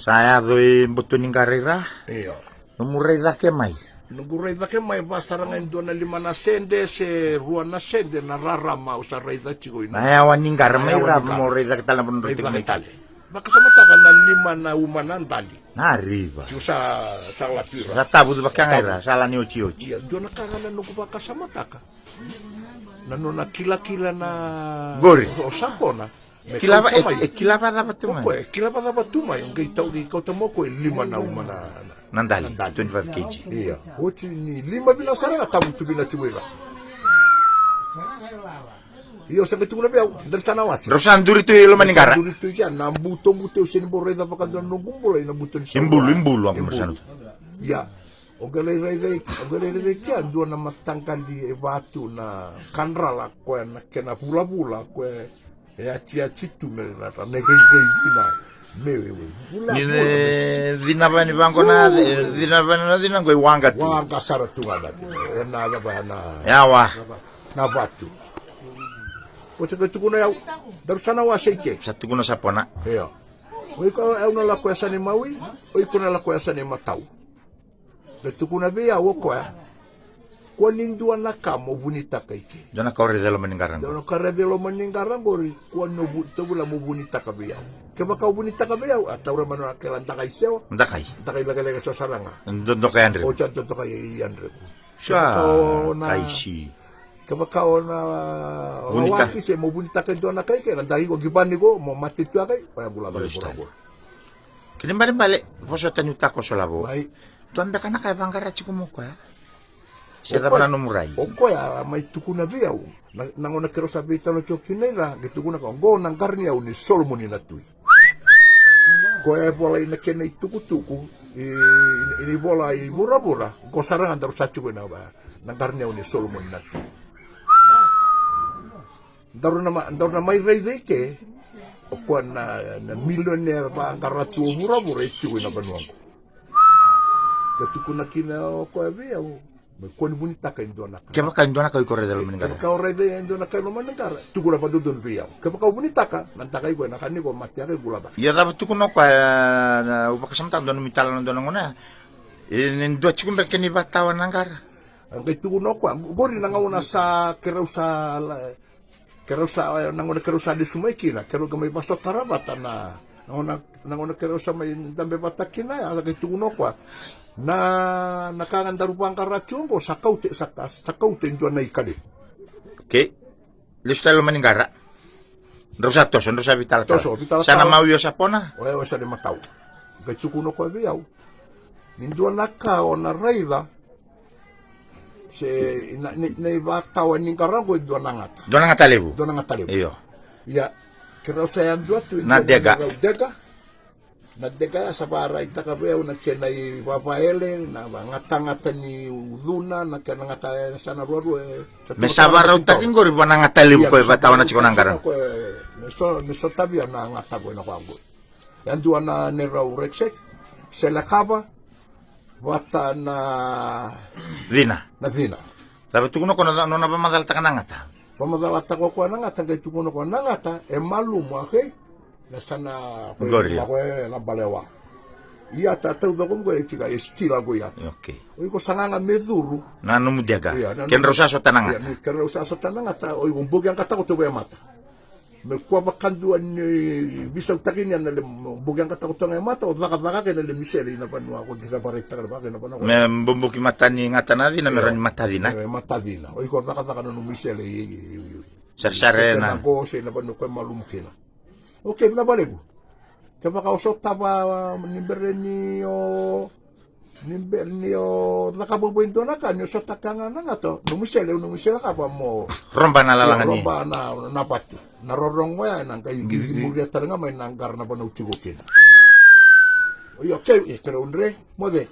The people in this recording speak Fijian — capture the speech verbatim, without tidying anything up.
Sa yaco e boto ni qara i ra. Io. Nomu rai cake mai. Noqu rai cake mai, va sara ga e dua na lima na sede se rua na sede na rarama au sa raica tiko i na. Na yawa ni qara mai ra mo rai cake tale na vanua drau tiko mai tale. Vakasamataka na lima na uma na dali. Na riva. Tiko sa, sa latu i ra. Sa tavucu vaka ga i ra, sa la ni otioti. Ia, dua na ka ga na noqu vakasamataka. Na nona kilakila na qori. O Sapona. Me kilava, kauta mai. E kilava cava tu mai? O koya, e kilava cava tu mai, o qai tau, qai kauta mai o koya e lima na uma na, na, na dali, na dali. Twenty-five K G. Ia, oti ni lima vina sara ga tavutu vina tiko i ra. Io, sa qai tukuna vei au, daru sa na wase. Drau sa duri tu i loma ni qara. Duri tu i kea, na buto, buto, au sega ni bau raica vakadua na noqu bula, i na buto ni sa. I bulu, i bulu, i bulu. Ia, o qai lai raica i, o qai lai raica i kea, dua na mataqali e vatu na kadrala, koya na kena vulavula, koya E yatiyati tu me rara me rairai vina. Me vula. Ni cina vani vaqo na cina vani na cina qo e waqa tu. Waqa sara tu ga na cina. E na cava na. Yawa. Na vatu. Ko se qai tukuna yau. Daru sa na wase i ke. Sa tukuna Sapona. Io. O iko au na lako yasana i mawi. O iko na lako yasana i matau. Qai tukuna vei au o koya, kua ni dua na ka mo vunitaka i ke. Dua na ka o raica e loma ni qara qori. Dua na ka o raica e loma ni qara qori, kua ni vu-, tavula mo vunitaka vei au. Kevaka o vunitaka vei au, a taura mai na kela dakai sewa. Dakai. Dakai lekaleka sa sara ga. Dodoka yadrequ. Oti a dodoka yadrequ. Sa, kevaka o na, kaisi. Kevaka o na, o na waki se mo vunitaka e dua na ka i ke, na dakai ko qivani ko, mo mate tu a kai, o ya bula vale bula qori. Kena ibalebale, vosota niu takoso lavo. Mai. Dua beka na ka e vaqara tiko mai o koya. Se cava na nomu rai. O koya a mai tukuna vei au. Na, na gauna keirau sa veitalanoa tiko kina i ra, qai tukuna ka, oqo na qara ni yau ni Solomoni na tui. Koya e vola ina kena itukutuku, i, i, i vola i vuravura, oqo sara ga daru sa tiko ina, na qara ni yau ni Solomoni na tui. Daru na ma-, daru na mai raica i ke, o koya na, na milionea vaqara tu o vuravura e tiko ina vanua oqo. Ka tukuna kina o koya vei au, me kua ni vunitaka e dua na ka. Kevaka e dua na ka iko raica e loma ni qara. Kevaka o raica e dua na ka e loma ni qara, tukuna vakadodonu vei au. Kevaka o vunitaka, na dakai ko e na ka ni ko mate a kai bula cake. Ia cava tukuna o koya, na, na, au vakasamataka dua nomu italanoa dua na gauna. E, ni dua tiko beka kena ivakatawa na qara. A qai tukuna o koya, qori na gauna sa, keirau sa, la, Keirau sa, e, na gauna keirau sa lesu mai kina, keirau qai mai vasotara vata na, na gauna, na gauna keirau sa mai dabe vata kina, ya sa qai tukuna o koya. Na, na ka ga daru vaqara tiko oqo, sa kauta, sa, sa kauta e dua na ika levu. Okei. Lesu tale loma ni qara. Drau sa toso, drau sa vitalatala. Toso, vitalatala. Sa na mawi o Sapona? O ya, o ya sa na matau. Qai tukuna o koya vei au. Ni dua na ka o na raica, Se, na, na, na ivakatawa ni qara qo e dua na gata. Dua na gata levu. Dua na gata levu. Io. Ia, keirau sa yadua tu e dua na dega. Na dega. Na dega ya sa vakaraitaka vei au na kena ivavaele, na vagatagata ni ucuna, na kena gata e sa na ruarua e. Me sa vakarautaki qori vua na gata levu ko e vakatawa na tiko na qara. Ko e, me so, me sotavi au na gata qo ena koya qo. Yadua na neirau rekiseki, selekava, vata na cina. Na cina. Cava tukuna o koya na nona vamacalataka na gata? Vamacalataka o koya na gata, qai tukuna o koya na gata e malumu, okei? Na sa na qori. Qori. Lako e na balewa. Ia ta taucoko qo e tika e stila qo ia. Okei. O iko sa gaga me curu. Na nomu dega. Ia, na nomu. Kedrau sa sota na gata. Ia, ni kedrau sa sota na gata, o iko boki a gata ko tovo e mata. Me kua vakadua ni veisautaki ni a na le boki a gata ko toga e mata, o cakacaka kei na le misele ina vanua ko dira varaitaka le vaka ina vanua ko. Me boboki mata ni gata na cina, me rawa ni mata cina. Me mata cina. O iko cakacaka na nomu misele i, i, i, i. Saresare na. Ko se ina vanua ko e malumu kina. Okei, vinaka vakalevu. Kevaka o sotava ni bere ni o Ni be, ni o cakava vua e dua na ka, ni o sotaka ga na gata, nomu sele, nomu sele cakava mo. Roba na lalaga ni. Roba na, na vatu. Na rorogo ya, na qai muria tale ga mai na qara na vanua tiko kina. Io, ke, e, keirau dre, moce.